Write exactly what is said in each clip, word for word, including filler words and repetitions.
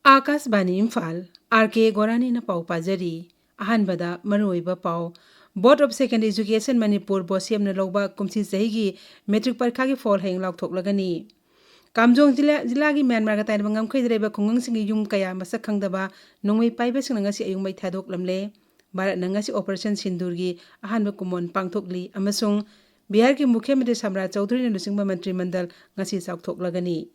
ꯑꯥꯀꯥꯁꯕꯥꯅꯤ Imphal, R ꯀꯦ ꯒꯣꯔꯥꯅꯤꯅ ꯄꯥꯎ ꯄꯥꯖꯔꯤ꯫ ꯑꯍꯥꯟꯕꯗ ꯃꯔꯨꯑꯣꯏꯕ ꯄꯥꯎ꯫ Board of Secondary Education Manipur, ꯕꯣꯁꯦꯝꯅ ꯂꯧꯕ ꯀꯨꯝꯁꯤ ꯆꯍꯤꯒꯤ ꯃꯦꯇ꯭ꯔꯤꯛ ꯄꯔꯤꯈꯥꯒꯤ ꯐꯣꯜ ꯍꯌꯦꯡ ꯂꯥꯎꯊꯣꯛꯂꯒꯅꯤ꯫ ꯀꯥꯝꯖꯣꯡ ꯖꯤꯂꯥ, ꯖꯤꯂꯥꯒꯤ ꯃ꯭ꯌꯥꯟꯃꯥꯔꯒ ꯇꯥꯏꯅꯕ ꯉꯝꯈꯩꯗ ꯂꯩꯕ ꯈꯨꯡꯒꯪꯁꯤꯡꯒꯤ ꯌꯨꯝ ꯀꯌꯥ ꯃꯁꯛ ꯈꯪꯗꯕ ꯅꯣꯡꯃꯩ ꯄꯥꯏꯕꯁꯤꯡꯅ ꯉꯁꯤ ꯑꯌꯨꯛ ꯃꯩ ꯊꯥꯗꯣꯛꯂꯝꯂꯦ꯫ ꯚꯥꯔꯠꯅ ꯉꯁꯤ ꯑꯣꯄꯔꯦꯁꯟ ꯁꯤꯟꯗꯨꯔꯒꯤ ꯑꯍꯥꯟꯕ ꯀꯨꯝꯑꯣꯟ ꯄꯥꯡꯊꯣꯛꯂꯤ ꯑꯃꯁꯨꯡ ꯕꯤꯍꯥꯔꯒꯤ ꯃꯨꯈ꯭ꯌ ꯃꯟꯇ꯭ꯔꯤ ꯁꯝꯔꯥꯖ ꯆꯧꯙꯨꯔꯤꯅ ꯂꯨꯆꯤꯡꯕ ꯃꯟꯇ꯭ꯔꯤ ꯃꯟꯗꯜ ꯉꯁꯤ ꯆꯥꯎꯊꯣꯛꯂꯒꯅꯤ꯫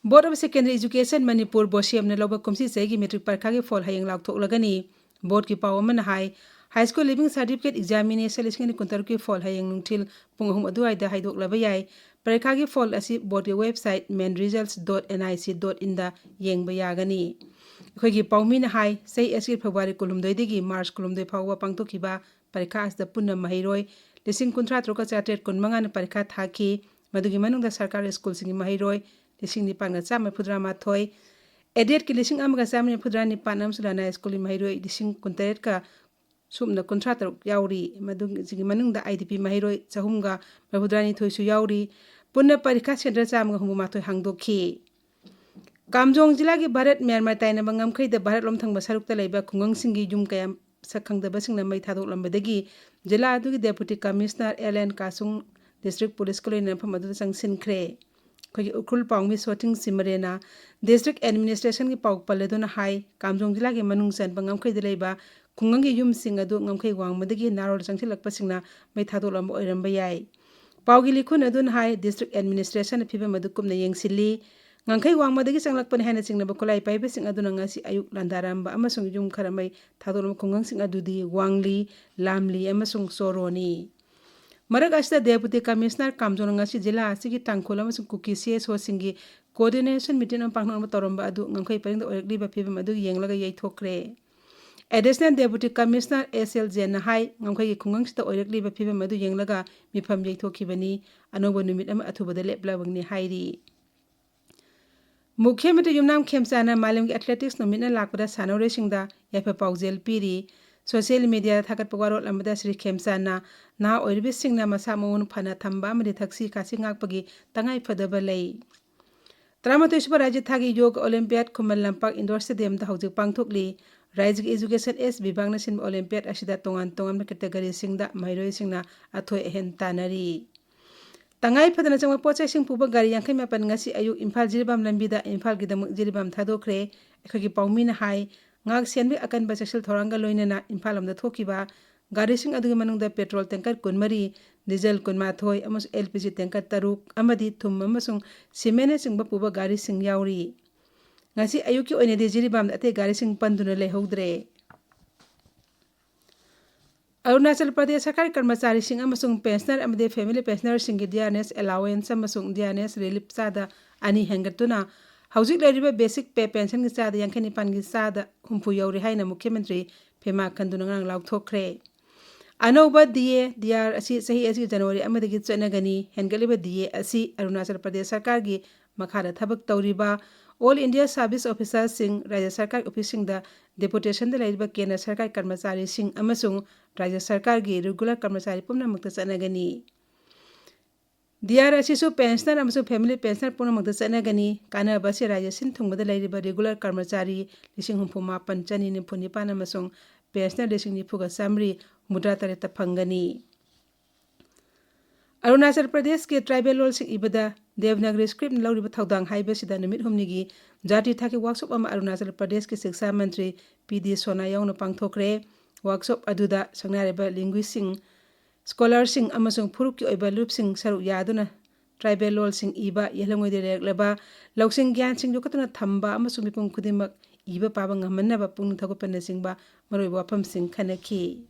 Board of Secondary Education Manipur, ꯕꯣꯁꯦꯝꯅ ꯂꯧꯕ ꯀꯨꯝꯁꯤ ꯆꯍꯤꯒꯤ ꯃꯦꯇ꯭ꯔꯤꯛ ꯄꯔꯤꯈꯥꯒꯤ ꯐꯣꯜ ꯍꯌꯦꯡ ꯂꯥꯎꯊꯣꯛꯂꯒꯅꯤ꯫ ꯕꯣꯔꯗꯀꯤ ꯄꯥꯎ ꯑꯃꯅ ꯍꯥꯏ, high school leaving certificate examination ꯂꯤꯁꯤꯡ ꯑꯅꯤ ꯀꯨꯟꯇꯔꯨꯛꯀꯤ ꯐꯣꯜ ꯍꯌꯦꯡ ꯅꯨꯡꯊꯤꯜ ꯄꯨꯡ ꯑꯍꯨꯝ ꯑꯗꯨꯋꯥꯏꯗ ꯍꯥꯏꯗꯣꯛꯂꯕ ꯌꯥꯏ꯫ ꯄꯔꯤꯈꯥꯒꯤ ꯐꯣꯜ ꯑꯁꯤ ꯕꯣꯔꯗꯀꯤ website main results dot N I C dot in ꯗ ꯌꯦꯡꯕ ꯌꯥꯒꯅꯤ꯫ ꯑꯩꯈꯣꯏꯒꯤ ꯄꯥꯎꯃꯤꯅ ꯍꯥꯏ, ꯆꯍꯤ ꯑꯁꯤꯒꯤ ꯐꯦꯕ꯭ꯔꯨꯋꯥꯔꯤ ꯀꯨꯟꯍꯨꯝꯗꯣꯏꯗꯒꯤ ꯃꯥꯔꯆ ꯀꯨꯟꯍꯨꯝꯗꯣꯏ ꯐꯥꯎꯕ ꯄꯥꯡꯊꯣꯛꯈꯤꯕ ꯄꯔꯤꯈꯥ ꯑꯁꯤꯗ ꯄꯨꯟꯅ ꯃꯍꯩꯔꯣꯏ ꯂꯤꯁꯤꯡ ꯀꯨꯟꯊ꯭ꯔꯥ ꯇꯔꯨꯛꯀ ꯆꯥꯇ꯭ꯔꯦꯠ ꯀꯨꯟꯃꯉꯥꯅ ꯄꯔꯤꯈꯥ ꯊꯥꯈꯤ꯫ ꯃꯗꯨꯒꯤ ꯃꯅꯨꯡꯗ ꯁꯔꯀꯥꯔꯒꯤ ꯁ꯭ꯀꯨꯜꯁꯤꯡꯒꯤ ꯃꯍꯩꯔꯣꯏ ꯂꯤꯁꯤꯡ ꯅꯤꯄꯥꯟꯒ ꯆꯥꯝꯃ ꯃꯔꯤꯐꯨꯇꯔꯥ ꯃꯥꯊꯣꯏ, ꯑꯦꯗꯦꯗꯀꯤ ꯂꯤꯁꯤꯡ ꯑꯃꯒ ꯆꯥꯝꯃꯔꯤ ꯃꯔꯤꯐꯨꯇꯔꯥ ꯅꯤꯄꯥꯟ ꯑꯃꯁꯨꯡ ꯂꯅꯥꯏ ꯁ꯭ꯀꯨꯜꯒꯤ ꯃꯍꯩꯔꯣꯏ ꯂꯤꯁꯤꯡ ꯀꯨꯟꯇꯔꯦꯠꯀ ꯁꯨꯞꯅ ꯀꯨꯟꯊ꯭ꯔꯥ ꯇꯔꯨꯛ ꯌꯥꯎꯔꯤ꯫ ꯃꯗꯨꯒꯤ ꯃꯅꯨꯡꯗ ꯑꯥꯏ ꯗꯤ ꯄꯤ ꯃꯍꯩꯔꯣꯏ ꯆꯍꯨꯝꯒ ꯃꯔꯤꯐꯨꯇꯔꯥꯅꯤꯊꯣꯏꯁꯨ ꯌꯥꯎꯔꯤ꯫ ꯄꯨꯟꯅ ꯄꯔꯤꯈꯥ ꯁꯦꯟꯇꯔ ꯆꯥꯝꯃꯒ ꯍꯨꯝꯐꯨ ꯃꯥꯊꯣꯏ ꯍꯥꯡꯗꯣꯛꯈꯤ꯫ ꯀꯥꯝꯖꯣꯡ ꯖꯤꯂꯥꯒꯤ ꯚꯥꯔꯠ ꯃ꯭ꯌꯥꯟꯃꯥꯔ ꯇꯥꯏꯅꯕ ꯉꯝꯈꯩꯗ ꯚꯥꯔꯠꯂꯣꯝ ꯊꯪꯕ ꯁꯔꯨꯛꯇ ꯂꯩꯕ ꯈꯨꯡꯒꯪꯁꯤꯡꯒꯤ ꯌꯨꯝ ꯀꯌꯥ ꯁꯛ ꯈꯪꯗꯕꯁꯤꯡꯅ ꯃꯩ ꯊꯥꯗꯣꯛꯂꯝꯕꯗꯒꯤ ꯖꯤꯂꯥ ꯑꯗꯨꯒꯤ ꯗꯦꯄꯨꯇꯤ ꯀꯃꯤꯁꯅꯔ ꯑꯦꯜ ꯑꯦꯟ ꯀꯥꯁꯨꯡ ꯗꯤꯁꯇ꯭ꯔꯤꯛ ꯄꯨꯂꯤꯁꯀ ꯂꯣꯏꯅꯅ ꯃꯐꯝ ꯑꯗꯨꯗ ꯆꯪꯁꯤꯟꯈ꯭ꯔꯦ꯫ ꯑꯩꯈꯣꯏꯒꯤ ꯎꯈ꯭ꯔꯨꯜ ꯄꯥꯎꯃꯤ ꯁꯣꯇꯤꯡ ꯁꯤꯃꯔꯦꯅ ꯗꯤꯁꯇ꯭ꯔꯤꯛ ꯑꯦꯗꯃꯤꯅꯤꯁꯇ꯭ꯔꯦꯁꯟꯒꯤ ꯄꯥꯎ ꯄꯜꯂꯗꯨꯅ ꯍꯥꯏ, ꯀꯥꯝꯖꯣꯡ ꯖꯤꯂꯥꯒꯤ ꯃꯅꯨꯡ ꯆꯟꯕ ꯉꯝꯈꯩꯗ ꯂꯩꯕ ꯈꯨꯡꯒꯪꯒꯤ ꯌꯨꯝꯁꯤꯡ ꯑꯗꯨ ꯉꯝꯈꯩ ꯋꯥꯡꯃꯗꯒꯤ ꯅꯥꯔꯣꯜ ꯆꯪꯁꯤꯜꯂꯛꯄꯁꯤꯡꯅ ꯃꯩ ꯊꯥꯗꯣꯛꯂꯝꯕ ꯑꯣꯏꯔꯝꯕ ꯌꯥꯏ꯫ ꯄꯥꯎꯒꯤ ꯂꯤꯈꯨꯟ ꯑꯗꯨꯅ ꯍꯥꯏ, ꯗꯤꯁꯇ꯭ꯔꯤꯛ ꯑꯦꯗꯃꯤꯅꯤꯁꯇ꯭ꯔꯦꯁꯟꯅ ꯐꯤꯚꯝ ꯑꯗꯨ ꯀꯨꯞꯅ ꯌꯦꯡꯁꯤꯜꯂꯤ꯫ ꯉꯝꯈꯩ ꯋꯥꯡꯃꯗꯒꯤ ꯆꯪꯂꯛꯄꯅꯤ ꯍꯥꯏꯅ ꯆꯤꯡꯅꯕ ꯈꯨꯠꯂꯥꯏ ꯄꯥꯏꯕꯁꯤꯡ ꯑꯗꯨꯅ ꯉꯁꯤ ꯑꯌꯨꯛ ꯂꯥꯟꯗꯥꯔꯝꯕ ꯑꯃꯁꯨꯡ ꯌꯨꯝ ꯈꯔ ꯃꯩ ꯊꯥꯗꯣꯛꯂꯝꯕ ꯈꯨꯡꯒꯪꯁꯤꯡ ꯑꯗꯨꯗꯤ ꯋꯥꯡꯂꯤ, ꯂꯥꯝꯂꯤ ꯑꯃꯁꯨꯡ ꯆꯣꯔꯣꯅꯤ꯫ ꯃꯔꯛ ꯑꯁꯤꯗ ꯗꯦꯄꯨꯇꯤ ꯀꯃꯤꯁꯅꯔ ꯀꯥꯝꯖꯣꯡꯅ ꯉꯁꯤ ꯖꯤꯂꯥ ꯑꯁꯤꯒꯤ ꯇꯥꯡꯈꯨꯜ ꯑꯃꯁꯨꯡ ꯀꯨꯀꯤ ꯁꯤ ꯑꯦꯁ ꯑꯣꯁꯤꯡꯒꯤ ꯀꯣꯑꯣꯔꯗꯤꯅꯦꯁꯟ ꯃꯤꯇꯤꯡ ꯑꯃ ꯄꯥꯡꯊꯣꯛꯅꯕ ꯇꯧꯔꯝꯕ ꯑꯗꯨ ꯉꯝꯈꯩ ꯄꯔꯤꯡꯗ ꯑꯣꯏꯔꯛꯂꯤꯕ ꯐꯤꯕꯝ ꯑꯗꯨ ꯌꯦꯡꯂꯒ ꯌꯩꯊꯣꯛꯈ꯭ꯔꯦ꯫ ꯑꯦꯗꯤꯁꯅꯦꯜ ꯗꯦꯄꯨꯇꯤ ꯀꯃꯤꯁꯅꯔ ꯑꯦꯁ ꯑꯦꯜ ꯖꯦꯟꯅ ꯍꯥꯏ, ꯉꯝꯈꯩꯒꯤ ꯈꯨꯡꯒꯪꯁꯤꯗ ꯑꯣꯏꯔꯛꯂꯤꯕ ꯐꯤꯕꯝ ꯑꯗꯨ ꯌꯦꯡꯂꯒ ꯃꯤꯐꯝ ꯌꯩꯊꯣꯛꯈꯤꯕꯅꯤ꯫ ꯑꯅꯧꯕ ꯅꯨꯃꯤꯠ ꯑꯃ ꯑꯊꯨꯕꯗ ꯂꯦꯞꯂꯕꯅꯤ ꯍꯥꯏꯔꯤ꯫ ꯃꯨꯈ꯭ꯌ ꯃꯟꯇ꯭ꯔꯤ ꯌꯨꯝꯅꯥꯝ ꯈꯦꯝꯆꯥꯅ ꯃꯥꯂꯦꯝꯒꯤ ꯑꯦꯊꯂꯦꯇꯤꯛꯁ ꯅꯨꯃꯤꯠꯅ ꯂꯥꯛꯄꯗ ꯁꯥꯟꯅꯔꯣꯏꯁꯤꯡꯗ ꯌꯥꯏꯐ ꯄꯥꯎꯖꯦꯜ ꯄꯤꯔꯤ꯫ ꯁꯣꯁꯤꯌꯦꯜ ꯃꯤꯗꯤꯌꯥꯗ ꯊꯥꯒꯠꯄ ꯋꯥꯔꯣꯜ ꯑꯃꯗ ꯁ꯭ꯔꯤ ꯈꯦꯝꯆꯥꯟꯅ ꯅꯍꯥ ꯑꯣꯏꯔꯤꯕꯁꯤꯡꯅ ꯃꯁꯥ ꯃꯎ ꯐꯅ ꯊꯝꯕ ꯑꯃꯗꯤ ꯊꯛꯁꯤ ꯈꯥꯁꯤ ꯉꯥꯛꯄꯒꯤ ꯇꯉꯥꯏ ꯐꯗꯕ ꯂꯩ꯫ ꯇꯔꯥꯃꯥꯊꯣꯏ ꯁꯨꯕ ꯔꯥꯖ꯭ꯌ ꯊꯥꯒꯤ ꯌꯣꯒ ꯑꯣꯂꯤꯝꯄꯤꯌꯥꯠ ꯈꯨꯃꯟ ꯂꯝꯄꯥꯛ ꯏꯟꯗꯣꯔ ꯁ꯭ꯇꯦꯗꯤꯌꯝꯗ ꯍꯧꯖꯤꯛ ꯄꯥꯡꯊꯣꯛꯂꯤ꯫ ꯔꯥꯖ꯭ꯌꯒꯤ ꯏꯖꯨꯀꯦꯁꯟ ꯑꯦꯁ ꯕꯤꯚꯥꯒꯅ ꯁꯤꯟꯕ ꯑꯣꯂꯤꯝꯄꯤꯌꯥꯠ ꯑꯁꯤꯗ ꯇꯣꯉꯥꯟ ꯇꯣꯉꯥꯟꯕ ꯀꯦꯇꯒꯣꯔꯤꯁꯤꯡꯗ ꯃꯍꯩꯔꯣꯏꯁꯤꯡꯅ ꯑꯊꯣꯏ ꯑꯍꯦꯟ ꯇꯥꯟꯅꯔꯤ꯫ ꯇꯉꯥꯏ ꯐꯗꯅ ꯆꯪꯕ ꯄꯣꯠ ꯆꯩꯁꯤꯡ ꯄꯨꯕ ꯒꯥꯔꯤ ꯌꯥꯡꯈꯩ ꯃꯥꯄꯟ ꯉꯁꯤ ꯑꯌꯨꯛ ꯏꯝꯐꯥꯜ ꯖꯤꯔꯤꯕꯥꯝ ꯂꯝꯕꯤꯗ ꯏꯝꯐꯥꯜꯒꯤꯗꯃꯛ ꯖꯤꯔꯤꯕꯥꯝ ꯊꯥꯗꯣꯛꯈ꯭ꯔꯦ꯫ ꯑꯩꯈꯣꯏꯒꯤ ꯄꯥꯎꯃꯤꯅ ꯍꯥꯏ, ꯉꯥꯛ ꯁꯦꯟꯕꯒꯤ ꯑꯀꯟꯕ ꯆꯦꯛꯁꯤꯜ ꯊꯧꯔꯥꯡꯒ ꯂꯣꯏꯅꯅ ꯏꯝꯐꯥꯜ ꯂꯣꯝꯗ ꯊꯣꯛꯈꯤꯕ ꯒꯥꯔꯤꯁꯤꯡ ꯑꯗꯨꯒꯤ ꯃꯅꯨꯡꯗ ꯄꯦꯇ꯭ꯔꯣꯜ ꯇꯦꯡꯀꯔ ꯀꯨꯟꯃꯔꯤ, ꯗꯤꯖꯜ ꯀꯨꯟꯃꯥꯊꯣꯏ ꯑꯃꯁꯨꯡ ꯑꯦꯜ ꯄꯤ ꯖꯤ ꯇꯦꯡꯀꯔ ꯇꯔꯨꯛ ꯑꯃꯗꯤ ꯊꯨꯝ ꯑꯃꯁꯨꯡ ꯁꯤꯃꯦꯟꯅꯆꯤꯡꯕ ꯄꯨꯕ ꯒꯥꯔꯤꯁꯤꯡ ꯌꯥꯎꯔꯤ꯫ ꯉꯁꯤ ꯑꯌꯨꯛꯀꯤ ꯑꯣꯏꯅꯗꯤ ꯖꯤꯔꯤꯕꯥꯝꯗ ꯑꯇꯩ ꯒꯥꯔꯤꯁꯤꯡ ꯄꯟꯗꯨꯅ ꯂꯩꯍꯧꯗ꯭ꯔꯦ꯫ ꯑꯔꯨꯅꯥꯆꯜ ꯄ꯭ꯔꯗꯦꯁ ꯁꯔꯀꯥꯔꯒꯤ ꯀꯔꯃꯆꯥꯔꯤꯁꯤꯡ ꯑꯃꯁꯨꯡ ꯄꯦꯟꯁꯅꯔ ꯑꯃꯗꯤ ꯐꯦꯃꯤꯂꯤ ꯄꯦꯟꯁꯅꯔꯁꯤꯡꯒꯤ D R N S allowance ꯑꯃꯁꯨꯡ D R N S relief ꯆꯥꯗ ꯑꯅꯤ ꯍꯦꯟꯒꯠꯇꯨꯅ ꯍꯧꯖꯤꯛ ꯂꯩꯔꯤꯕ ꯕꯦꯁꯤꯛ ꯄꯦ ꯄꯦꯟꯁꯟꯒꯤ ꯆꯥꯗ ꯌꯥꯡꯈꯩ ꯅꯤꯄꯥꯟꯒꯤ ꯆꯥꯗ ꯍꯨꯝꯐꯨ ꯌꯧꯔꯦ ꯍꯥꯏꯅ ꯃꯨꯈ꯭ꯌ ꯃꯟꯇ꯭ꯔꯤ ꯄꯦꯃꯥ ꯈꯟꯗꯨꯅ ꯉꯔꯥꯡ ꯂꯥꯎꯊꯣꯛꯈ꯭ꯔꯦ꯫ ꯑꯅꯧꯕ ꯗꯤ ꯑꯦ, ꯗꯤ ꯑꯥꯔ ꯑꯁꯤ ꯆꯍꯤ ꯑꯁꯤꯒꯤ ꯖꯅꯋꯥꯔꯤ ꯑꯃꯗꯒꯤ ꯆꯠꯅꯒꯅꯤ꯫ ꯍꯦꯟꯒꯠꯂꯤꯕ ꯗꯤ ꯑꯦ ꯑꯁꯤ ꯑꯔꯨꯅꯥꯆꯜ ꯄ꯭ꯔꯗꯦꯁ ꯁꯔꯀꯥꯔꯒꯤ ꯃꯈꯥꯗ ꯊꯕꯛ ꯇꯧꯔꯤꯕ ꯑꯣꯜ ꯏꯟꯗꯤꯌꯥ ꯁꯥꯔꯚꯤꯁ ꯑꯣꯐꯤꯁꯥꯔꯁꯤꯡ, ꯔꯥꯖ꯭ꯌ ꯁꯔꯀꯥꯔꯒꯤ ꯑꯣꯐꯤꯁꯁꯤꯡꯗ ꯗꯦꯄꯨꯇꯦꯁꯟꯗ ꯂꯩꯔꯤꯕ ꯀꯦꯟꯗ꯭ꯔ ꯁꯔꯀꯥꯔꯒꯤ ꯀꯔꯃꯆꯥꯔꯤꯁꯤꯡ ꯑꯃꯁꯨꯡ ꯔꯥꯖ꯭ꯌ ꯁꯔꯀꯥꯔꯒꯤ ꯔꯤꯒꯨꯂꯔ ꯀꯔꯃꯆꯥꯔꯤ ꯄꯨꯝꯅꯃꯛꯇ ꯆꯠꯅꯒꯅꯤ꯫ ꯗꯤ ꯑꯥꯔ ꯑꯁꯤꯁꯨ ꯄꯦꯟꯁꯅꯔ ꯑꯃꯁꯨꯡ ꯐꯦꯃꯤꯂꯤ ꯄꯦꯟꯁꯅꯔ ꯄꯨꯝꯅꯃꯛꯇ ꯆꯠꯅꯒꯅꯤ꯫ ꯀꯥꯟꯅꯕ ꯑꯁꯤ ꯔꯥꯖ꯭ꯌ ꯁꯤꯟ ꯊꯨꯡꯕꯗ ꯂꯩꯔꯤꯕ ꯔꯤꯒꯨꯂꯔ ꯀꯔꯃꯆꯥꯔꯤ ꯂꯤꯁꯤꯡ ꯍꯨꯝꯐꯨ ꯃꯥꯄꯟ ꯆꯅꯤ ꯅꯤꯐꯨ ꯅꯤꯄꯥꯟ ꯑꯃꯁꯨꯡ ꯄꯦꯟꯁꯅꯔ ꯂꯤꯁꯤꯡ ꯅꯤꯐꯨꯒ ꯆꯥꯃꯔꯤ ꯍꯨꯝꯐꯨꯇꯔꯥ ꯇꯔꯦꯠꯇ ꯐꯪꯒꯅꯤ꯫ ꯑꯔꯨꯅꯥꯆꯜ ꯄ꯭ꯔꯗꯦꯁꯀꯤ ꯇ꯭ꯔꯥꯏꯕꯦꯜ ꯂꯣꯜꯁꯤꯡ ꯏꯕꯗ ꯗꯦꯕꯅꯥꯒꯔꯤ ꯁ꯭ꯀ꯭ꯔꯤꯞꯅ ꯂꯧꯔꯤꯕ ꯊꯧꯗꯥꯡ ꯍꯥꯏꯕꯁꯤꯗ ꯅꯨꯃꯤꯠ ꯍꯨꯝꯅꯤꯒꯤ ꯖꯥꯇꯤ ꯊꯥꯛꯀꯤ ꯋꯥꯛꯁꯣꯞ ꯑꯃ ꯑꯔꯨꯅꯥꯆꯜ ꯄ꯭ꯔꯗꯦꯁꯀꯤ ꯁꯤꯛꯁꯥ ꯃꯟꯇ꯭ꯔꯤ ꯄꯤ ꯗꯤ ꯁꯣꯅꯥ ꯌꯥꯎꯅ ꯄꯥꯡꯊꯣꯛꯈ꯭ꯔꯦ꯫ ꯋꯥꯛꯁꯣꯞ ꯑꯗꯨꯗ ꯁꯛꯅꯥꯏꯔꯕ ꯂꯤꯡꯒ꯭ꯋꯤꯁꯁꯤꯡ, ꯁ꯭ꯀꯣꯂꯔꯁꯤꯡ ꯑꯃꯁꯨꯡ ꯐꯨꯔꯨꯞꯀꯤ ꯑꯣꯏꯕ ꯂꯨꯞꯁꯤꯡ ꯁꯔꯨꯛ ꯌꯥꯗꯨꯅ ꯇ꯭ꯔꯥꯏꯕꯦꯜ ꯂꯣꯜꯁꯤꯡ ꯏꯕ, ꯌꯦꯜꯍꯧꯉꯩꯗ ꯂꯩꯔꯛꯂꯕ ꯂꯧꯁꯤꯡ ꯒ꯭ꯌꯥꯟꯁꯤꯡ ꯌꯣꯛꯈꯠꯇꯨꯅ ꯊꯝꯕ ꯑꯃꯁꯨꯡ ꯃꯤꯄꯨꯝ ꯈꯨꯗꯤꯡꯃꯛ ꯏꯕ ꯄꯥꯕ ꯉꯝꯍꯟꯅꯕ ꯄꯨꯛꯅꯤꯡ ꯊꯧꯒꯠꯄꯅꯆꯤꯡꯕ ꯃꯔꯨꯑꯣꯏꯕ ꯋꯥꯐꯝꯁꯤꯡ ꯈꯟꯅꯈꯤ꯫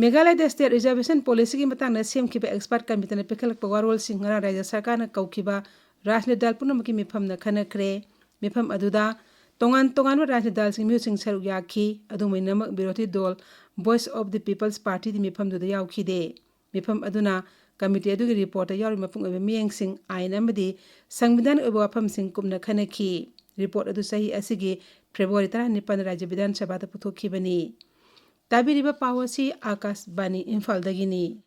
ꯃꯦꯘꯥꯂꯌꯗ ꯁ꯭ꯇꯦꯠ ꯔꯤꯖꯥꯔꯕꯦꯁꯟ ꯄꯣꯂꯤꯁꯤꯒꯤ ꯃꯇꯥꯡꯗ ꯁꯦꯝꯈꯤꯕ ꯑꯦꯛꯁꯄꯥꯔꯠ ꯀꯃꯤꯇꯤꯅ ꯄꯤꯈꯠꯂꯛꯄ ꯋꯥꯔꯣꯜꯁꯤꯡ ꯉꯔꯥꯡ ꯔꯥꯖ꯭ꯌ ꯁꯔꯀꯥꯔꯅ ꯀꯧꯈꯤꯕ ꯔꯥꯖꯅꯤꯇꯤ ꯗꯜ ꯄꯨꯝꯅꯃꯛꯀꯤ ꯃꯤꯐꯝꯅ ꯈꯟꯅꯈ꯭ꯔꯦ꯫ ꯃꯤꯐꯝ ꯑꯗꯨꯗ ꯇꯣꯉꯥꯟ ꯇꯣꯉꯥꯟꯕ ꯔꯥꯖꯅꯤꯇꯤ ꯗꯜꯁꯤꯡ ꯃꯤꯍꯨꯠꯁꯤꯡ ꯁꯔꯨꯛ ꯌꯥꯈꯤ꯫ ꯑꯗꯨꯝ ꯑꯣꯏꯅꯃꯛ, ꯕꯤꯔꯣꯙꯤ ꯗꯣꯜ ꯚꯣꯏꯁ ꯑꯣꯐ ꯗꯤ ꯄꯤꯄꯜꯁ ꯄꯥꯔꯇꯤꯗꯤ ꯃꯤꯐꯝꯗꯨꯗ ꯌꯥꯎꯈꯤꯗꯦ꯫ ꯃꯤꯐꯝ ꯑꯗꯨꯅ ꯀꯃꯤꯇꯤ ꯑꯗꯨꯒꯤ ꯔꯤꯄꯣꯔꯠꯇ ꯌꯥꯎꯔꯤꯕ ꯃꯄꯨꯡ ꯑꯣꯏꯕ ꯃꯤꯠꯌꯦꯡꯁꯤꯡ, ꯑꯥꯏꯟ ꯑꯃꯗꯤ ꯁꯪꯕꯤꯙꯥꯟꯒꯤ ꯑꯣꯏꯕ ꯋꯥꯐꯝꯁꯤꯡ ꯀꯨꯞꯅ ꯈꯟꯅꯈꯤ꯫ ꯔꯤꯄꯣꯔꯠ ꯑꯗꯨ ꯆꯍꯤ ꯑꯁꯤꯒꯤ ꯐꯦꯕ꯭ꯔꯨꯋꯥꯔꯤ ꯇꯔꯥꯅꯤꯄꯥꯟ ꯔꯥꯖ꯭ꯌ ꯕꯤꯙꯥꯟ ꯁꯚꯥꯗ ꯄꯨꯊꯣꯛꯈꯤꯕꯅꯤ꯫ ꯇꯥꯕꯤꯔꯤꯕ ꯄꯥꯎ ꯑꯁꯤ ꯑꯥꯀꯥꯁꯕꯥꯅꯤ ꯏꯝꯐꯥꯜꯗꯒꯤꯅꯤ꯫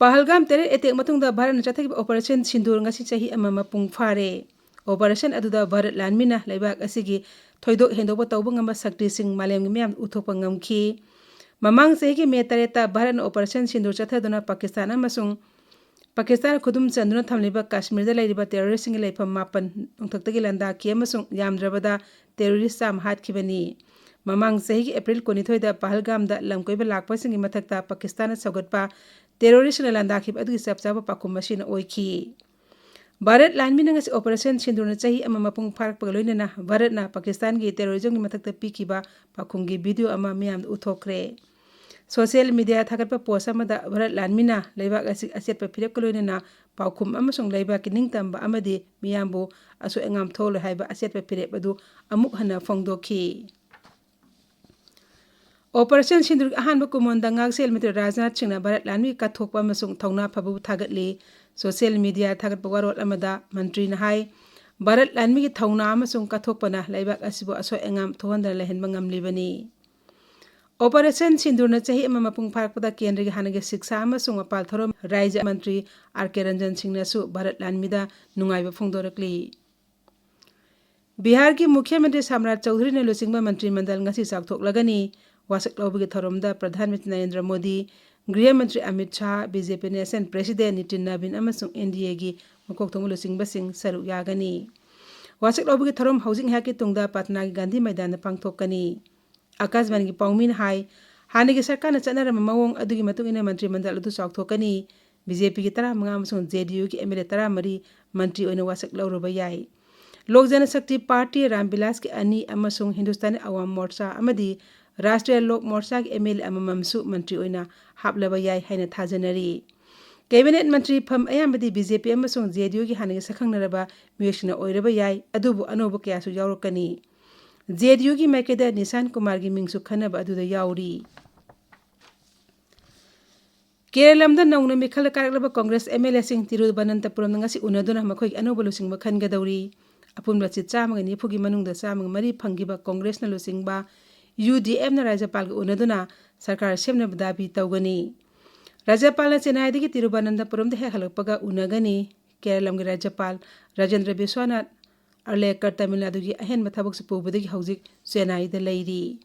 ꯄꯍꯜꯒꯥꯝ terror attack ꯃꯇꯨꯡꯗ ꯚꯥꯔꯠꯅ ꯆꯠꯊꯈꯤꯕ Operation ꯁꯤꯟꯗꯨꯔ ꯉꯁꯤ ꯆꯍꯤ ꯑꯃ ꯃꯄꯨꯡ ꯐꯥꯔꯦ꯫ Operation ꯑꯗꯨꯗ ꯚꯥꯔꯠ ꯂꯥꯟꯃꯤꯅ ꯂꯩꯕꯥꯛ ꯑꯁꯤꯒꯤ ꯊꯣꯏꯗꯣꯛ ꯍꯦꯟꯗꯣꯛꯄ ꯇꯧꯕ ꯉꯝꯕ ꯁꯛꯇꯤꯁꯤꯡ ꯃꯥꯂꯦꯝꯒꯤ ꯃꯤꯌꯥꯝꯗ ꯎꯠꯊꯣꯛꯄ ꯉꯝꯈꯤ꯫ ꯃꯃꯥꯡ ꯆꯍꯤꯒꯤ ꯃꯦ ꯇꯔꯦꯠꯇ ꯚꯥꯔꯠꯅ Operation ꯁꯤꯟꯗꯨꯔ ꯆꯠꯊꯗꯨꯅ ꯄꯥꯀꯤꯁꯇꯥꯟ ꯑꯃꯁꯨꯡ ꯄꯥꯀꯤꯁꯇꯥꯟꯅ ꯈꯨꯗꯨꯝ ꯆꯟꯗꯨꯅ ꯊꯝꯂꯤꯕ ꯀꯥꯁꯃꯤꯔꯗ ꯂꯩꯔꯤꯕ terroristꯁꯤꯡꯒꯤ ꯂꯩꯐꯝ ꯃꯥꯄꯟ ꯅꯣꯡꯊꯛꯇꯒꯤ ꯂꯥꯟꯗꯥꯈꯤ ꯑꯃꯁꯨꯡ ꯌꯥꯝꯗ꯭ꯔꯕꯗ terrorist ꯆꯥꯝꯃ ꯍꯥꯠꯈꯤꯕꯅꯤ꯫ ꯃꯃꯥꯡ ꯆꯍꯤꯒꯤ ꯑꯦꯄ꯭ꯔꯤꯜ ꯀꯨꯟꯅꯤꯊꯣꯏꯗ ꯄꯍꯜꯒꯥꯝꯗ ꯂꯝꯀꯣꯏꯕ ꯂꯥꯛꯄꯁꯤꯡꯒꯤ ꯃꯊꯛꯇ ꯄꯥꯀꯤꯁꯇꯥꯟꯅ ꯁꯧꯒꯠꯄ terroristꯅ ꯂꯥꯟꯗꯥꯈꯤꯕ ꯑꯗꯨꯒꯤ ꯆꯞ ꯆꯥꯕ ꯄꯥꯎꯈꯨꯝ ꯑꯁꯤꯅ ꯑꯣꯏꯈꯤ꯫ ꯚꯥꯔꯠ ꯂꯥꯟꯃꯤꯅ ꯉꯁꯤ Operation ꯁꯤꯟꯗꯨꯔꯅ ꯆꯍꯤ ꯑꯃ ꯃꯄꯨꯡ ꯐꯥꯔꯛꯄꯒ ꯂꯣꯏꯅꯅ ꯚꯥꯔꯠꯅ ꯄꯥꯀꯤꯁꯇꯥꯟꯒꯤ terrorismꯒꯤ ꯃꯊꯛꯇ ꯄꯤꯈꯤꯕ ꯄꯥꯎꯈꯨꯝꯒꯤ video ꯑꯃ ꯃꯤꯌꯥꯝꯗ ꯎꯠꯊꯣꯛꯈ꯭ꯔꯦ꯫ Social media ꯊꯥꯒꯠꯄ post ꯑꯃꯗ ꯚꯥꯔꯠ ꯂꯥꯟꯃꯤꯅ ꯂꯩꯕꯥꯛ ꯑꯁꯤ ꯑꯆꯦꯠꯄ ꯐꯤꯔꯦꯞꯀ ꯂꯣꯏꯅꯅ ꯄꯥꯎꯈꯨꯝ ꯑꯃꯁꯨꯡ ꯂꯩꯕꯥꯛꯀꯤ ꯅꯤꯡꯇꯝꯕ ꯑꯃꯗꯤ ꯃꯤꯌꯥꯝꯕꯨ ꯑꯁꯣꯏ ꯑꯉꯥꯝ ꯊꯣꯛꯍꯜꯂꯣꯏ ꯍꯥꯏꯕ ꯑꯆꯦꯠꯄ ꯐꯤꯔꯦꯞ ꯑꯗꯨ ꯑꯃꯨꯛ ꯍꯟꯅ ꯐꯣꯡꯗꯣꯛꯈꯤ꯫ Operation ꯁꯤꯟꯗꯨꯔꯒꯤ ꯑꯍꯥꯟꯕ ꯀꯨꯝꯑꯣꯟꯗ ꯉꯥꯛꯁꯦꯜ ꯃꯟꯇ꯭ꯔꯤ ꯔꯥꯖꯅꯥꯊ ꯁꯤꯡꯅ ꯚꯥꯔꯠ ꯂꯥꯟꯃꯤꯒꯤ ꯀꯠꯊꯣꯛꯄ ꯑꯃꯁꯨꯡ ꯊꯧꯅꯥ ꯐꯕꯕꯨ ꯊꯥꯒꯠꯂꯤ꯫ Social media ꯊꯥꯒꯠꯄ ꯋꯥꯔꯣꯜ ꯑꯃꯗ ꯃꯟꯇ꯭ꯔꯤꯅ ꯍꯥꯏ, ꯚꯥꯔꯠ ꯂꯥꯟꯃꯤꯒꯤ ꯊꯧꯅꯥ ꯑꯃꯁꯨꯡ ꯀꯠꯊꯣꯛꯄꯅ ꯂꯩꯕꯥꯛ ꯑꯁꯤꯕꯨ ꯑꯁꯣꯏ ꯑꯉꯥꯝ ꯊꯣꯛꯍꯟꯗꯅ ꯂꯩꯍꯟꯕ ꯉꯝꯂꯤꯕꯅꯤ꯫ Operation ꯁꯤꯟꯗꯨꯔꯅ ꯆꯍꯤ ꯑꯃ ꯃꯄꯨꯡ ꯐꯥꯔꯛꯄꯗ ꯀꯦꯟꯗ꯭ꯔꯒꯤ ꯍꯥꯟꯅꯒꯤ ꯁꯤꯛꯁꯥ ꯑꯃꯁꯨꯡ ꯃꯄꯥꯜ ꯊꯧꯔꯝ ꯔꯥꯖ꯭ꯌ ꯃꯟꯇ꯭ꯔꯤ ꯑꯥꯔ ꯀꯦ ꯔꯟꯖꯟ ꯁꯤꯡꯅꯁꯨ ꯚꯥꯔꯠ ꯂꯥꯟꯃꯤꯗ ꯅꯨꯡꯉꯥꯏꯕ ꯐꯣꯡꯗꯣꯔꯛꯂꯤ꯫ ꯕꯤꯍꯥꯔꯒꯤ ꯃꯨꯈ꯭ꯌ ꯃꯟꯇ꯭ꯔꯤ ꯁꯥꯝꯔꯥꯖ ꯆꯧꯙꯨꯔꯤꯅ ꯂꯨꯆꯤꯡꯕ ꯃꯟꯇ꯭ꯔꯤ ꯃꯟꯗꯜ ꯉꯁꯤ ꯆꯥꯎꯊꯣꯛꯂꯒꯅꯤ꯫ ꯋꯥꯁꯛ ꯂꯧꯕꯒꯤ ꯊꯧꯔꯝꯗ ꯄ꯭ꯔꯙꯥꯟ ꯃꯟꯇ꯭ꯔꯤ ꯅꯔꯦꯟꯗ꯭ꯔ ꯃꯣꯗꯤ, ꯒ꯭ꯔꯤꯍ ꯃꯟꯇ꯭ꯔꯤ ꯑꯃꯤꯠ ꯁꯥꯍ, ꯕꯤ ꯖꯦ ꯄꯤ national president ꯅꯤꯇꯤꯟ ꯅꯕꯤꯟ ꯑꯃꯁꯨꯡ ꯑꯦꯟ ꯗꯤ ꯑꯦꯒꯤ ꯃꯀꯣꯛ ꯊꯣꯡꯕ ꯂꯨꯆꯤꯡꯕꯁꯤꯡ ꯁꯔꯨꯛ ꯌꯥꯒꯅꯤ꯫ ꯋꯥꯁꯛ ꯂꯧꯕꯒꯤ ꯊꯧꯔꯝ ꯍꯧꯖꯤꯛ ꯉꯥꯏꯍꯥꯛꯀꯤ ꯇꯨꯡꯗ ꯄꯥꯠꯅꯥꯒꯤ ꯒꯥꯟꯙꯤ ꯃꯩꯗꯥꯟꯗ ꯄꯥꯡꯊꯣꯛꯀꯅꯤ꯫ ꯑꯥꯀꯥꯁꯕꯥꯅꯤꯒꯤ ꯄꯥꯎꯃꯤꯅ ꯍꯥꯏ, ꯍꯥꯟꯅꯒꯤ ꯁꯔꯀꯥꯔꯅ ꯆꯠꯅꯔꯝꯕ ꯃꯑꯣꯡ ꯑꯗꯨꯒꯤ ꯃꯇꯨꯡ ꯏꯟꯅ ꯃꯟꯇ꯭ꯔꯤ ꯃꯟꯗꯜ ꯑꯗꯨ ꯆꯥꯎꯊꯣꯛꯀꯅꯤ꯫ ꯕꯤ ꯖꯦ ꯄꯤꯒꯤ ꯇꯔꯥꯃꯉꯥ ꯑꯃꯁꯨꯡ ꯖꯦ ꯗꯤ ꯌꯨꯒꯤ ꯑꯦꯝ ꯑꯦꯜ ꯑꯦ ꯇꯔꯥꯃꯔꯤ ꯃꯟꯇ꯭ꯔꯤ ꯑꯣꯏꯅ ꯋꯥꯁꯛ ꯂꯧꯔꯨꯕ ꯌꯥꯏ꯫ ꯂꯣꯛ ꯖꯅꯁꯛꯇꯤ ꯄꯥꯔꯇꯤ, ꯔꯥꯝ ꯕꯤꯂꯥꯁꯀꯤ ꯑꯅꯤ ꯑꯃꯁꯨꯡ ꯍꯤꯟꯗꯨꯁꯇꯥꯅꯤ ꯑꯋꯥꯝ ꯃꯣꯔꯆꯥ ꯑꯃꯗꯤ ꯔꯥꯁꯇ꯭ꯔꯤꯌꯥ ꯂꯣꯛ ꯃꯣꯔꯆꯥꯒꯤ ꯑꯦꯝ ꯑꯦꯜ ꯑꯦ ꯑꯃꯃꯝꯁꯨ ꯃꯟꯇ꯭ꯔꯤ ꯑꯣꯏꯅ ꯍꯥꯞꯂꯕ ꯌꯥꯏ ꯍꯥꯏꯅ ꯊꯥꯖꯅꯔꯤ꯫ ꯀꯦꯕꯤꯅꯦꯠ ꯃꯟꯇ꯭ꯔꯤ ꯐꯝ ꯑꯌꯥꯝꯕꯗꯤ ꯕꯤ ꯖꯦ ꯄꯤ ꯑꯃꯁꯨꯡ ꯖꯦ ꯗꯤ ꯌꯨꯒꯤ ꯍꯥꯟꯅꯒꯤ ꯁꯛꯈꯪꯅꯔꯕ ꯃꯤꯑꯣꯏꯁꯤꯡꯅ ꯑꯣꯏꯔꯕ ꯌꯥꯏ, ꯑꯗꯨꯕꯨ ꯑꯅꯧꯕ ꯀꯌꯥꯁꯨ ꯌꯥꯎꯔꯛꯀꯅꯤ꯫ ꯖꯦ ꯗꯤ ꯌꯨꯒꯤ ꯃꯥꯏꯀꯩꯗ ꯅꯤꯁꯥꯟ ꯀꯨꯃꯥꯔꯒꯤ ꯃꯤꯡꯁꯨ ꯈꯟꯅꯕ ꯑꯗꯨꯗ ꯌꯥꯎꯔꯤ꯫ ꯀꯦꯔꯂꯝꯗ ꯅꯧꯅ ꯃꯤꯈꯜꯗ ꯀꯥꯔꯛꯂꯕ ꯀꯣꯡꯒ꯭ꯔꯦꯁ ꯑꯦꯝ ꯑꯦꯜ ꯑꯦꯁꯤꯡ ꯇꯤꯔꯨꯕꯅꯟꯇꯄꯨꯔꯝꯗ ꯉꯁꯤ ꯎꯅꯗꯨꯅ ꯃꯈꯣꯏꯒꯤ ꯑꯅꯧꯕ ꯂꯨꯆꯤꯡꯕ ꯈꯟꯒꯗꯧꯔꯤ꯫ ꯑꯄꯨꯟꯕ ꯁꯤꯠ ꯆꯥꯝꯃꯒ ꯅꯤꯐꯨꯒꯤ ꯃꯅꯨꯡꯗ ꯆꯥꯝꯃꯒ ꯃꯔꯤ ꯐꯪꯈꯤꯕ ꯀꯣꯡꯒ꯭ꯔꯦꯁꯅ ꯂꯨꯆꯤꯡꯕ ꯌꯨ ꯗꯤ ꯑꯦꯐꯅ ꯔꯥꯖ꯭ꯌꯄꯥꯜꯒ ꯎꯅꯗꯨꯅ ꯁꯔꯀꯥꯔ ꯁꯦꯝꯅꯕ ꯗꯥꯕꯤ ꯇꯧꯒꯅꯤ꯫ ꯔꯥꯖ꯭ꯌꯄꯥꯜꯅ ꯆꯦꯟꯅꯥꯏꯗꯒꯤ ꯇꯤꯔꯨꯕꯅꯟꯇꯄꯨꯔꯝꯗ ꯍꯦꯛ ꯍꯜꯂꯛꯄꯒ ꯎꯅꯒꯅꯤ꯫ ꯀꯦꯔꯂꯝꯒꯤ ꯔꯥꯖ꯭ꯌꯄꯥꯜ ꯔꯥꯖꯦꯟꯗ꯭ꯔ ꯕꯤꯁ꯭ꯋꯥꯅꯥꯊ ꯑꯔꯂꯦꯀꯔ ꯇꯥꯃꯤꯜ ꯅꯥꯗꯨꯒꯤ ꯑꯍꯦꯟꯕ ꯊꯕꯛꯁꯨ ꯄꯨꯕꯗꯒꯤ ꯍꯧꯖꯤꯛ ꯆꯦꯟꯅꯥꯏꯗ ꯂꯩꯔꯤ꯫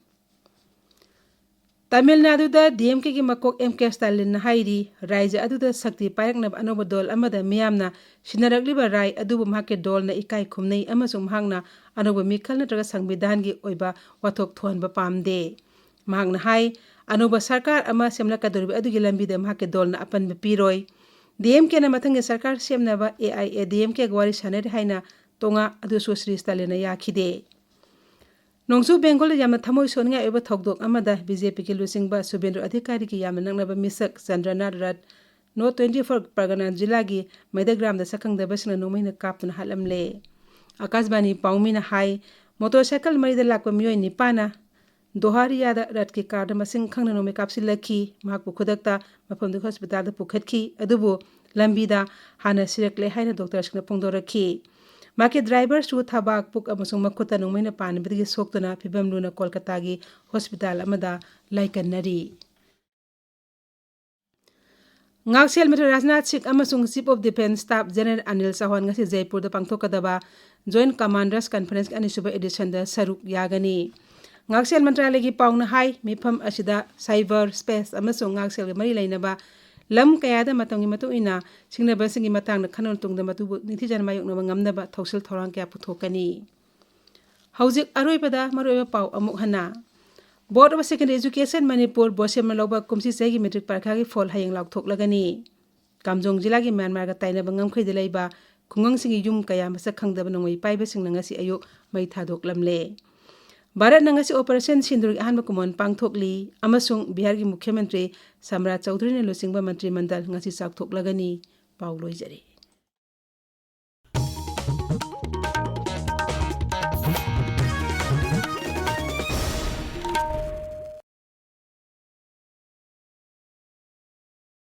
ꯇꯥꯃꯤꯜ ꯅꯥꯗꯨꯗ ꯗꯤ ꯑꯦꯝ ꯀꯦꯒꯤ ꯃꯀꯣꯛ ꯑꯦꯝ ꯀꯦ ꯁ꯭ꯇꯥꯂꯤꯟꯅ ꯍꯥꯏꯔꯤ, ꯔꯥꯖ꯭ꯌ ꯑꯗꯨꯗ ꯁꯛꯇꯤ ꯄꯥꯏꯔꯛꯅꯕ ꯑꯅꯧꯕ ꯗꯣꯜ ꯑꯃꯗ ꯃꯤꯌꯥꯝꯅ ꯁꯤꯟꯅꯔꯛꯂꯤꯕ ꯔꯥꯏ ꯑꯗꯨꯕꯨ ꯃꯍꯥꯛꯀꯤ ꯗꯣꯜꯅ ꯏꯀꯥꯏ ꯈꯨꯝꯅꯩ ꯑꯃꯁꯨꯡ ꯃꯍꯥꯛꯅ ꯑꯅꯧꯕ ꯃꯤꯈꯜ ꯅꯠꯇ꯭ꯔꯒ ꯁꯪꯕꯤꯙꯥꯟꯒꯤ ꯑꯣꯏꯕ ꯋꯥꯊꯣꯛ ꯊꯣꯛꯍꯟꯕ ꯄꯥꯝꯗꯦ꯫ ꯃꯍꯥꯛꯅ ꯍꯥꯏ, ꯑꯅꯧꯕ ꯁꯔꯀꯥꯔ ꯑꯃ ꯁꯦꯝꯂꯛꯀꯗꯧꯔꯤꯕ ꯑꯗꯨꯒꯤ ꯂꯝꯕꯤꯗ ꯃꯍꯥꯛꯀꯤ ꯗꯣꯜꯅ ꯑꯄꯟꯕ ꯄꯤꯔꯣꯏ꯫ ꯗꯤ ꯑꯦꯝ ꯀꯦꯅ ꯃꯊꯪꯒꯤ ꯁꯔꯀꯥꯔ ꯁꯦꯝꯅꯕ A I A D M ꯀꯦꯒ ꯋꯥꯔꯤ ꯁꯥꯟꯅꯔꯤ ꯍꯥꯏꯅ ꯇꯣꯉꯥ ꯑꯗꯨꯁꯨ ꯁ꯭ꯔꯤ ꯁ꯭ꯇꯥꯂꯤꯟꯅ ꯌꯥꯈꯤꯗꯦ꯫ ꯅꯣꯡꯆꯨꯞ ꯕꯦꯡꯒꯣꯜꯗ ꯌꯥꯝꯅ ꯊꯃꯣꯏ ꯁꯣꯛꯅꯤꯡꯉꯥꯏ ꯑꯣꯏꯕ ꯊꯧꯗꯣꯛ ꯑꯃꯗ ꯕꯤ ꯖꯦ ꯄꯤꯒꯤ ꯂꯨꯆꯤꯡꯕ ꯁꯨꯕꯦꯟꯗ꯭ꯔ ꯑꯙꯤꯀꯥꯔꯤꯒꯤ ꯌꯥꯝꯅ ꯅꯛꯅꯕ ꯃꯤꯁꯛ ꯆꯟꯗ꯭ꯔꯅꯥꯊ ꯔꯠ, ꯅꯣꯔꯊ ꯇ꯭ꯋꯦꯟꯇꯤ ꯐꯣꯔ ꯄꯔꯒꯅꯥ ꯖꯤꯂꯥꯒꯤ ꯃꯩꯗꯒ꯭ꯔꯥꯝꯗ ꯁꯛꯈꯪꯗꯕꯁꯤꯡꯅ ꯅꯣꯡꯃꯩꯅ ꯀꯥꯞꯇꯨꯅ ꯍꯥꯠꯂꯝꯂꯦ꯫ ꯑꯥꯀꯥꯁꯕꯥꯅꯤ ꯄꯥꯎꯃꯤꯅ ꯍꯥꯏ, ꯃꯣꯇꯣꯔ ꯁꯥꯏꯀꯜ ꯃꯔꯤꯗ ꯂꯥꯛꯄ ꯃꯤꯑꯣꯏ ꯅꯤꯄꯥꯟꯅ ꯗꯣꯍꯥꯔꯤꯌꯥꯗ ꯔꯠꯀꯤ ꯀꯥꯔꯗ ꯃꯁꯤꯡ ꯈꯪꯗꯅ ꯅꯣꯡꯃꯩ ꯀꯥꯞꯁꯤꯜꯂꯛꯈꯤ꯫ ꯃꯍꯥꯛꯄꯨ ꯈꯨꯗꯛꯇ ꯃꯐꯝꯗꯨꯒꯤ ꯍꯣꯁꯄꯤꯇꯥꯜꯗ ꯄꯨꯈꯠꯈꯤ, ꯑꯗꯨꯕꯨ ꯂꯝꯕꯤꯗ ꯍꯥꯟꯅ ꯁꯤꯔꯛꯂꯦ ꯍꯥꯏꯅ ꯗꯣꯛꯇꯔꯁꯤꯡꯅ ꯐꯣꯡꯗꯣꯔꯛꯈꯤ꯫ ꯃꯍꯥꯛꯀꯤ ꯗ꯭ꯔꯥꯏꯚꯔꯁꯨ ꯊꯕꯥꯛ, ꯄꯨꯛ ꯑꯃꯁꯨꯡ ꯃꯈꯨꯠꯇ ꯅꯣꯡꯃꯩꯅ ꯄꯥꯟꯕꯗꯒꯤ ꯁꯣꯛꯇꯨꯅ ꯐꯤꯕꯝ ꯂꯨꯅ ꯀꯣꯜꯀꯇꯥꯒꯤ ꯍꯣꯁꯄꯤꯇꯥꯜ ꯑꯃꯗ ꯂꯥꯏꯀꯠꯅꯔꯤ꯫ ꯉꯥꯛꯁꯦꯜ ꯃꯟꯇ꯭ꯔꯤ ꯔꯥꯖꯅꯥꯊ ꯁꯤꯡ ꯑꯃꯁꯨꯡ Chief of Defence Staff General Anil ꯆꯧꯍꯥꯟ ꯉꯁꯤ ꯖꯩꯄꯨꯔꯗ ꯄꯥꯡꯊꯣꯛꯀꯗꯕ Joint Commanders Conference ꯑꯅꯤꯁꯨꯕ editionꯗ ꯁꯔꯨꯛ ꯌꯥꯒꯅꯤ꯫ ꯉꯥꯛꯁꯦꯜ ꯃꯟꯇ꯭ꯔꯥꯂꯌꯒꯤ ꯄꯥꯎꯅ ꯍꯥꯏ, ꯃꯤꯐꯝ ꯑꯁꯤꯗ cyber space ꯑꯃꯁꯨꯡ ꯉꯥꯛꯁꯦꯜꯒ ꯃꯔꯤ ꯂꯩꯅꯕ ꯂꯝ ꯀꯌꯥꯗ ꯃꯇꯝꯒꯤ ꯃꯇꯨꯡ ꯏꯟꯅ ꯁꯤꯡꯅꯕꯁꯤꯡꯒꯤ ꯃꯇꯥꯡꯗ ꯈꯟꯅ ꯃꯇꯨꯡꯗ ꯃꯗꯨꯕꯨ ꯅꯤꯡꯊꯤꯖꯅ ꯃꯥꯌꯣꯛꯅꯕ ꯉꯝꯅꯕ ꯊꯧꯁꯤꯜ ꯊꯧꯔꯥꯡ ꯀꯌꯥ ꯄꯨꯊꯣꯛꯀꯅꯤ꯫ ꯍꯧꯖꯤꯛ ꯑꯔꯣꯏꯕꯗ ꯃꯔꯨꯑꯣꯏꯕ ꯄꯥꯎ ꯑꯃꯨꯛ ꯍꯟꯅ꯫ Board of Secondary Education Manipur, ꯕꯣꯁꯦꯝꯅ ꯂꯧꯕ ꯀꯨꯝꯁꯤ ꯆꯍꯤꯒꯤ ꯃꯦꯇ꯭ꯔꯤꯛ ꯄꯔꯤꯈꯥꯒꯤ ꯐꯣꯜ ꯍꯌꯦꯡ ꯂꯥꯎꯊꯣꯛꯂꯒꯅꯤ꯫ ꯀꯥꯝꯖꯣꯡ ꯖꯤꯂꯥꯒꯤ ꯃ꯭ꯌꯥꯟꯃꯥꯔꯒ ꯇꯥꯏꯅꯕ ꯉꯝꯈꯩꯗ ꯂꯩꯕ ꯈꯨꯡꯒꯪꯁꯤꯡꯒꯤ ꯌꯨꯝ ꯀꯌꯥ ꯃꯁꯛ ꯈꯪꯗꯕ ꯅꯣꯡꯃꯩ ꯄꯥꯏꯕꯁꯤꯡꯅ ꯉꯁꯤ ꯑꯌꯨꯛ ꯃꯩ ꯊꯥꯗꯣꯛꯂꯝꯂꯦ꯫ ꯚꯥꯔꯠꯅ ꯉꯁꯤ Operation Sindoorꯒꯤ ꯑꯍꯥꯟꯕ ꯀꯨꯝꯑꯣꯟ ꯄꯥꯡꯊꯣꯛꯂꯤ ꯑꯃꯁꯨꯡ ꯕꯤꯍꯥꯔꯒꯤ ꯃꯨꯈ꯭ꯌ ꯃꯟꯇ꯭ꯔꯤ ꯁꯝꯔꯥꯖ ꯆꯧꯙꯨꯔꯤꯅ ꯂꯨꯆꯤꯡꯕ ꯃꯟꯇ꯭ꯔꯤ ꯃꯟꯗꯜ ꯉꯁꯤ ꯆꯥꯎꯊꯣꯛꯂꯒꯅꯤ꯫ ꯄꯥꯎ ꯂꯣꯏꯖꯔꯦ꯫